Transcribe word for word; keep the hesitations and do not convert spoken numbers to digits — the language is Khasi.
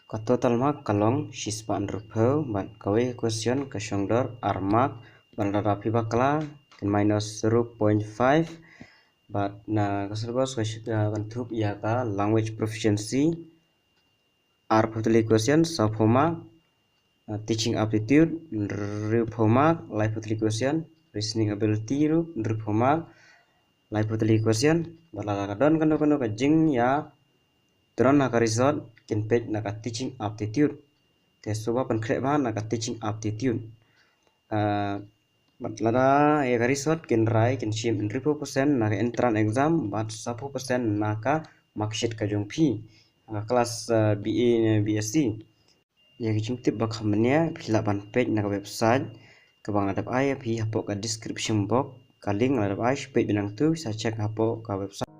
Ka total mark ka long shispah hynriewphew bad kawei ka question ka shong dor ar mark bad lada phi bakla kin minus zero point five bad na ka syllabus ka sh- ka kynthup ïa ka language proficiency arphew tylli question sawphew mark, uh, teaching aptitude hynriewphew mark, laiphew tylli question reasoning ability ruh hynriewphew mark, laiphew tylli question bad lada ka don kano kano ka jingïa tron ha ka result kin peit na ka teaching aptitude. Te shuwa pynkhreh bha na ka teaching aptitude. Ah, bad lada ïa ka result kin rai kin shim hynriewphew percent na ka entrance exam bad sawphew percent na ka marksheet ka jong phi ha ka class, ah, B A ne B S C. Ïa ki jingtip ba kham bniah phi lah ban peit na ka website kaba nga la dep ai ïa phi hapoh ka description box, ka link nga la dep ai, shu peit beit nangtu, sa check hapoh ka website.